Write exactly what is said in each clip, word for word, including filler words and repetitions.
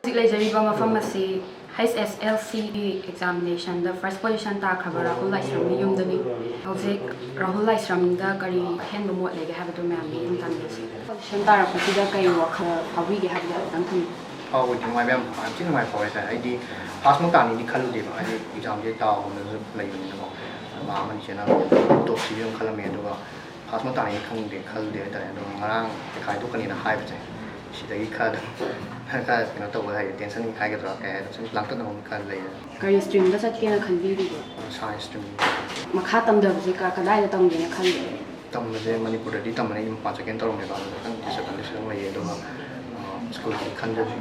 ꯍꯧꯖꯤꯛ ꯂꯩꯖꯔꯤꯕ ꯃꯐꯝ ꯑꯁꯤ H S L C ꯒꯤ examination ꯗ first position ꯇꯥꯈ꯭ꯔꯕ ꯔꯥꯍꯨꯜ ꯂꯥꯏꯁ꯭ꯔꯝꯒꯤ ꯌꯨꯝꯗꯅꯤ꯫ ꯍꯧꯖꯤꯛ ꯔꯥꯍꯨꯜ ꯂꯥꯏꯁ꯭ꯔꯝꯗ ꯀꯔꯤ ꯑꯍꯦꯟꯕ ꯃꯣꯠ ꯂꯩꯒꯦ ꯍꯥꯏꯕꯗꯨ ꯃꯌꯥꯝꯒꯤ ꯑꯗꯨꯝ ꯇꯝꯕꯤꯁꯤ꯫ Position ꯇꯥꯔꯛꯄꯁꯤꯗ ꯀꯔꯤ ꯋꯥꯈꯜ ꯐꯥꯎꯕꯤꯒꯦ ꯍꯥꯏꯕꯗꯨ ꯈꯤꯇꯪ ꯊꯝꯕꯤꯌꯨ꯫ ꯐꯥꯎꯕꯗꯤ ꯅꯨꯡꯉꯥꯏꯕ ꯌꯥꯝ ꯌꯥꯝ ꯊꯤ ꯅꯨꯡꯉꯥꯏ ꯐꯥꯎꯋꯦ ꯍꯥꯏꯇꯥꯔꯦ꯫ ꯑꯩꯗꯤ ꯐꯥꯁꯃꯨꯛ ꯇꯥꯅꯤꯗꯤ ꯈꯜꯂꯨꯗꯦꯕ, ꯍꯥꯏꯗꯤ ꯑꯦꯛꯖꯥꯝꯁꯦ ꯇꯥꯎꯅꯁꯨ ꯂꯩꯕꯅꯤꯅꯀꯣ꯫ ꯃꯥ ꯑꯃꯅꯤ ꯆꯦꯟꯅꯕ ꯇꯣꯞꯁꯤꯗꯤ ꯑꯗꯨꯝ ꯈꯜꯂꯝꯃꯦ, ꯑꯗꯨꯒ ꯐꯥꯁꯃꯨꯛ ꯇꯥꯅꯤꯗꯤ ꯈꯪꯗꯦ ꯈꯜꯂꯨꯗꯦ ꯍꯥꯏꯇꯥꯔꯦ꯫ ꯑꯗꯨꯒ ꯉꯔꯥꯡ ꯄꯩꯈꯥ ꯍꯥꯏꯗꯣꯛꯀꯅꯤꯅ ꯍꯥꯏꯕꯁꯦ, ꯁꯤꯗꯒꯤ ꯈꯔ ꯑꯗꯨꯝ ꯈꯔ ꯀꯩꯅꯣ ꯇꯧꯕ ꯍꯥꯏꯗꯤ ꯇꯦꯟꯁꯟ ꯍꯥꯏꯒꯗ꯭ꯔꯥ ꯀꯩ ꯍꯥꯏꯗꯣ ꯁꯨꯝ ꯂꯥꯡꯇꯛꯅꯕ ꯑꯃ ꯈꯔ ꯂꯩꯌꯦ꯫ ꯀꯔꯤ stream ꯗ ꯆꯠꯀꯦꯅ ꯈꯟꯕꯤꯔꯤꯒꯦ? Science stream꯫ ꯃꯈꯥ ꯇꯝꯊꯕꯁꯦ ꯀ-, ꯀꯗꯥꯏꯗ ꯇꯝꯒꯦꯅ ꯈꯜꯂꯤꯒꯦ? ꯇꯝꯕꯁꯦ ꯃꯅꯤꯄꯨꯔꯗꯗꯤ ꯇꯝꯕꯅꯦ, ꯑꯩ ꯃꯄꯥꯟ ꯆꯠꯀꯦꯅ ꯇꯧꯔꯝꯃꯦꯕ, ꯑꯗꯨꯗ ꯈꯤꯇꯪ disadvantage ꯈꯤꯇꯪ ꯂꯩꯌꯦ꯫ ꯑꯗꯨꯒ, ꯑ, ꯁ꯭ꯀꯨꯜꯒꯤꯗꯤ ꯈꯟꯖꯗ꯭ꯔꯤ꯫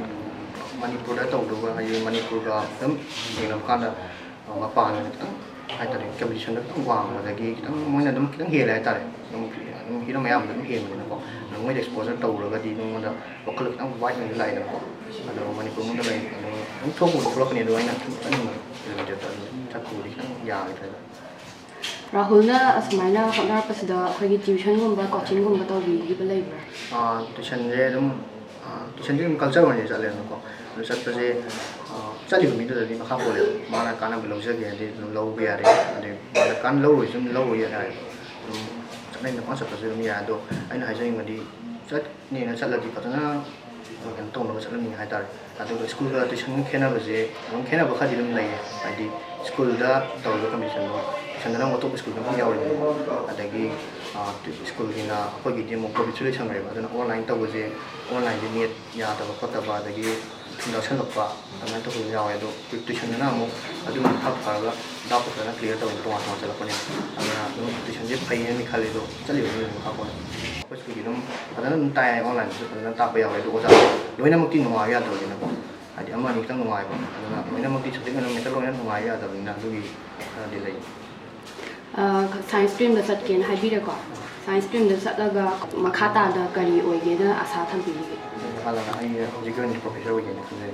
ꯃꯅꯤꯄꯨꯔꯗ ꯇꯧꯗꯧꯕ ꯍꯥꯏꯗꯤ ꯃꯅꯤꯄꯨꯔꯒ ꯑꯗꯨꯝ ꯌꯦꯡꯅꯕ ꯀꯥꯟꯗ, ꯑ, ꯃꯄꯥꯟꯗꯅ ꯈꯤꯇꯪ ꯍꯥꯏꯇꯥꯔꯦ, competition ꯗꯣ ꯈꯤꯇꯪ ꯋꯥꯡꯕꯗꯒꯤ ꯈꯤꯇꯪ ꯃꯣꯏꯅ ꯑꯗꯨꯝ ꯈꯤꯇꯪ ꯍꯦꯜꯂꯦ ꯍꯥꯏꯇꯥꯔꯦ꯫ ꯑꯗꯨꯝ, ꯑꯗꯨꯝ ꯍꯤꯔꯝ ꯑꯌꯥꯝꯕꯗ ꯑꯗꯨꯝ ꯍꯦꯟꯕꯅꯤꯅꯀꯣ꯫ ꯑꯗꯣ ꯃꯣꯏꯗ exposure ꯇꯧꯔꯒꯗꯤ ꯅꯉꯣꯟꯗ ꯋꯥꯈꯜ ꯈꯤꯇꯪ wide ꯑꯣꯏꯅ ꯂꯥꯛꯏꯗꯅꯀꯣ꯫ ꯑꯗꯣ ꯃꯅꯤꯄꯨꯔ ꯃꯅꯨꯡꯗ ꯂꯩ, ꯑꯗꯣ ꯑꯗꯨꯝ ꯊꯣꯛꯄꯕꯨꯗꯤ ꯊꯣꯛꯂꯛꯀꯅꯤ, ꯑꯗꯣ ꯑꯩꯅ ꯈꯤꯇꯪ ꯆꯠꯅꯤꯡꯕ ꯑꯗꯨꯝ ꯆꯠꯄꯕꯨꯗꯤ ꯈꯤꯇꯪ ꯌꯥꯒꯗ꯭ꯔꯥ꯫ ꯔꯥꯍꯨꯜꯅ ꯑꯁꯨꯃꯥꯏꯅ ꯍꯣꯠꯅꯔꯛꯄꯁꯤꯗ ꯑꯩꯈꯣꯏꯒꯤ tuition ꯒꯨꯝꯕ, coaching ꯒꯨꯝꯕ ꯇꯧꯕꯤꯈꯤꯕ ꯂꯩꯕ꯭ꯔꯥ? ꯑꯥ, tuition ꯁꯦ ꯑꯗꯨꯝ, ꯑꯥ, tuition ꯁꯦ ꯑꯗꯨꯝ culture ꯑꯣꯏꯅ ꯆꯠꯂꯦꯕꯀꯣ꯫ ꯑꯗꯨ ꯆꯠꯄꯁꯦ, ꯑꯥ, ꯆꯠꯂꯤꯕ ꯃꯤꯗꯨꯗꯗꯤ ꯃꯈꯥ ꯄꯣꯜꯂꯦꯕ꯫ ꯃꯥꯅ ꯀꯥꯟꯅꯕ ꯂꯧꯖꯒꯦ ꯍꯥꯏꯗꯤ ꯑꯗꯨꯝ ꯂꯧꯕ ꯌꯥꯔꯦ, ꯑꯗꯩ ꯃꯥꯅ ꯀꯥꯟꯅ ꯂꯧꯔꯣꯏꯁꯨ ꯑꯗꯨꯝ ꯂꯧꯔꯣꯏ ꯌꯥꯔꯦ꯫ ꯑꯗꯨꯝ ꯆꯠꯅꯤꯡꯅ ꯄꯪꯆꯠ ꯆꯠꯄꯁꯨ ꯑꯗꯨꯝ ꯌꯥꯏ꯫ ꯑꯗꯣ ꯑꯩꯅ ꯍꯥꯏꯖꯅꯤꯡꯕꯗꯤ ꯆꯠꯅꯦꯅ ꯆꯠꯂꯗꯤ ꯐꯖꯅ ꯀꯩꯅꯣ ꯇꯧꯅꯕ ꯆꯠꯍꯟꯅꯤꯡꯉꯦ ꯍꯥꯏꯇꯥꯔꯦ꯫ ꯑꯗꯨꯒ ꯁ꯭ꯀꯨꯜꯒ tuition ꯒ ꯈꯦꯠꯅꯕꯁꯦ ꯑꯗꯨꯝ ꯈꯦꯠꯅꯕ ꯈꯔꯗꯤ ꯑꯗꯨꯝ ꯂꯩꯌꯦ꯫ ꯍꯥꯏꯗꯤ ꯁ꯭ꯀꯨꯜꯗ ꯇꯧꯔꯤꯕ competition ꯗꯣ tuition ꯗꯅ ꯑꯃꯨꯛ ꯑꯇꯣꯞꯄ ꯁ꯭ꯀꯨꯜꯗ ꯑꯃꯨꯛ ꯌꯥꯎꯔꯤꯗꯅꯀꯣ꯫ ꯑꯗꯒꯤ, ꯑꯥ, ꯁ꯭ꯀꯨꯜꯒꯤꯅ ꯑꯩꯈꯣꯏꯒꯤꯗꯤ ꯑꯃꯨꯛ ꯀꯣꯚꯤꯗꯁꯨ ꯂꯩꯁꯟꯈ꯭ꯔꯦꯕ꯫ ꯑꯗꯨꯅ online ꯇꯧꯕꯁꯦ, online ꯁꯦ net ꯌꯥꯗꯕ ꯈꯣꯠꯇꯕ, ꯑꯗꯒꯤ ꯊꯨꯅ ꯆꯪꯁꯜꯂꯛꯄ ꯑꯗꯨꯃꯥꯏꯅ ꯇꯧꯕꯁꯨ ꯌꯥꯎꯋꯦ꯫ ꯑꯗꯣ tuition ꯗꯅ ꯑꯃꯨꯛ ꯑꯗꯨꯝ ꯈꯔ ꯐꯔꯒ doubt ꯇꯣ ꯐꯖꯅ clear ꯇꯧꯔꯒ ꯇꯣꯉꯥꯟ ꯇꯣꯉꯥꯟ ꯆꯠꯂꯛꯄꯅꯦ꯫ ꯑꯗꯨꯅ ꯑꯗꯨꯝ tuition ꯁꯦ ꯐꯩꯌꯦꯅꯗꯤ ꯈꯜꯂꯤ, ꯑꯗꯣ ꯆꯠꯂꯤꯕ ꯃꯤꯗꯨꯒꯤ ꯃꯈꯥ ꯄꯣꯜꯂꯦ꯫ ꯑꯩꯈꯣꯏ ꯁ꯭ꯀꯨꯜꯒꯤ ꯑꯗꯨꯝ ꯐꯖꯅ ꯑꯗꯨꯝ ꯇꯥꯛꯑꯦ, online ꯗꯁꯨ ꯐꯖꯅ ꯇꯥꯛꯄ ꯌꯥꯎꯋꯦ꯫ ꯑꯗꯣ ꯑꯣꯖꯥ ꯂꯣꯏꯅꯃꯛꯇꯤ ꯅꯨꯡꯉꯥꯏꯕ ꯌꯥꯗꯕꯅꯤꯅꯀꯣ꯫ ꯍꯥꯏꯗꯤ ꯑꯃ ꯑꯅꯤ ꯈꯤꯇꯪ ꯅꯨꯡꯉꯥꯏꯕ, ꯑꯗꯨꯅ ꯂꯣꯏꯅꯃꯛꯇꯤ subject ꯂꯣꯏꯅꯃꯛ ꯍꯦꯛꯇ ꯂꯣꯏꯅ ꯅꯨꯡꯉꯥꯏꯕ ꯌꯥꯗꯕꯅꯤꯅ ꯑꯗꯨꯒꯤ ꯈꯔꯗꯤ ꯂꯩ꯫ ꯑ, science stream ꯗ ꯆꯠꯀꯦꯅ ꯍꯥꯏꯕꯤꯔꯦꯀꯣ꯫ Science stream ꯗ ꯆꯠꯂꯒ ꯃꯈꯥ ꯇꯥꯅ ꯀꯔꯤ ꯑꯣꯏꯒꯦꯅ ꯑꯁꯥ ꯊꯝꯕꯤꯔꯤꯒꯦ? ꯃꯈꯥ ꯇꯥꯅ ꯑꯩ ꯍꯧꯖꯤꯛꯀꯤ ꯑꯣꯏꯅ professor ꯑꯣꯏꯒꯦꯅ ꯈꯟꯖꯩ꯫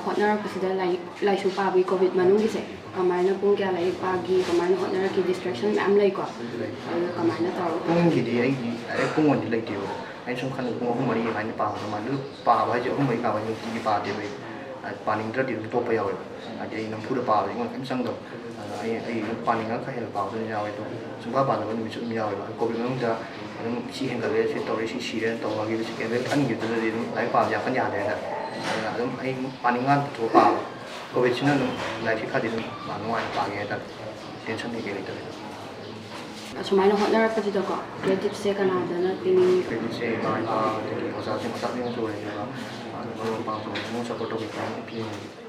ꯍꯣꯠꯅꯔꯛꯄꯁꯤꯗ ꯂꯥꯏꯔꯤꯛ ꯂꯥꯏꯁꯨ ꯄꯥꯕꯒꯤ ꯀꯣꯚꯤꯗ ꯃꯅꯨꯡꯒꯤꯁꯦ ꯀꯃꯥꯏꯅ ꯄꯨꯡ ꯀꯌꯥ ꯂꯥꯏꯔꯤꯛ ꯄꯥꯈꯤ, ꯀꯃꯥꯏꯅ ꯍꯣꯠꯅꯔꯛꯈꯤ? Distraction ꯃꯌꯥꯝ ꯂꯩꯀꯣ, ꯑꯗꯨ ꯀꯃꯥꯏꯅ ꯇꯧꯔꯒ? ꯄꯨꯡꯒꯤꯗꯤ ꯑꯩꯒꯤ direct ꯄꯨꯡ ꯑꯣꯏꯅꯗꯤ ꯂꯩꯇꯦꯕꯀꯣ꯫ ꯑꯩꯅ ꯁꯨꯝ ꯈꯟꯕꯗ ꯄꯨꯡ ꯑꯍꯨꯝ ꯃꯔꯤ ꯑꯗꯨꯃꯥꯏꯅ ꯄꯥꯕ ꯑꯗꯨꯃꯥꯏꯅ꯫ ꯑꯗꯨ ꯄꯥꯕ ꯍꯥꯏꯁꯦ ꯑꯍꯨꯝ ꯃꯔꯤ ꯄꯥꯕ ꯍꯥꯏꯁꯦ ꯅꯨꯡꯇꯤꯒꯤ ꯄꯥꯗꯦꯕ ꯑꯩ꯫ ꯑ, ꯄꯥꯅꯤꯡꯗ꯭ꯔꯗꯤ ꯑꯗꯨꯝ ꯇꯣꯛꯄ ꯌꯥꯎꯋꯦꯕ꯫ ꯍꯥꯏꯗꯤ ꯑꯩ ꯅꯝꯐꯨꯗ ꯄꯥꯕꯁꯦ ꯑꯩꯉꯣꯟꯗ ꯀꯔꯤꯝ ꯆꯪꯗꯕ꯫ ꯑꯗ ꯑꯩ, ꯑꯩ ꯑꯗꯨꯝ ꯄꯥꯅꯤꯡꯉꯒ ꯈꯔ ꯍꯦꯟꯅ ꯄꯥꯕꯁꯨ ꯑꯗꯨꯝ ꯌꯥꯎꯋꯦ꯫ ꯑꯗꯨꯝ ꯁꯨꯡꯄꯥ ꯄꯥꯗꯕ ꯅꯨꯃꯤꯠꯁꯨ ꯑꯗꯨꯝ ꯌꯥꯎꯋꯦꯕ꯫ ꯀꯣꯚꯤꯗ ꯃꯅꯨꯡꯗ ꯑꯗꯨꯝ ꯁꯤ ꯍꯦꯟꯒꯠꯂꯦ, ꯁꯤ ꯇꯧꯔꯦ, ꯁꯤ ꯁꯤꯔꯦꯅ ꯇꯧꯅꯈꯤꯕ ꯁꯦꯀꯦꯟ ꯋꯦꯕ ꯈꯟꯈꯤꯕꯗꯨꯗꯗꯤ ꯑꯗꯨꯝ ꯂꯥꯏꯔꯤꯛ ꯄꯥꯕꯁꯦ ꯌꯥꯝ ꯀꯟꯅ ꯌꯥꯗ꯭ꯔꯦ ꯍꯥꯏꯇꯥꯔꯦ꯫ ꯑꯗꯨꯅ ꯑꯗꯨꯝ ꯑꯩ ꯄꯥꯅꯤꯡꯉꯀꯥꯟꯗ ꯄꯨꯊꯣꯛꯑ ꯄꯥꯕ꯫ ꯀꯣꯚꯤꯗꯁꯤꯅ ꯑꯗꯨꯝ ꯂꯥꯏꯔꯤꯛꯁꯦ ꯈꯔꯗꯤ ꯑꯗꯨꯝ ꯅꯨꯡꯉꯥꯏꯅ ꯄꯥꯒꯦ ꯍꯥꯏꯇꯥꯔꯦ꯫ ꯇꯦꯟꯁꯟ ꯀꯩꯀꯩ ꯂꯩꯇꯕꯤꯗ꯫ ꯑꯁꯨꯃꯥꯏꯅ ꯍꯣꯠꯅꯔꯛꯄꯁꯤꯗꯀꯣ, ꯀ꯭ꯔꯦꯗꯤꯠꯁꯦ ꯀꯅꯥꯗꯅ ꯄꯤꯅꯤꯡꯉꯤ? ꯀ꯭ꯔꯦꯗꯤꯠꯁꯦ ꯏꯃꯥ ꯏꯄꯥ ꯑꯗꯒꯤ ꯑꯣꯖꯥꯁꯤꯡ, ꯑꯣꯖꯥꯁꯤꯡꯅꯁꯨ ꯑꯣꯏꯔꯦ, ꯑꯗꯨꯒ ꯃꯔꯨꯞ ꯃꯄꯥꯡꯁꯨ ꯑꯣꯏꯔꯦ, ꯃꯣꯏ ꯁꯞꯄꯣꯔꯠ ꯇꯧꯕꯤꯕ ꯄꯤꯅꯤꯡꯉꯤ꯫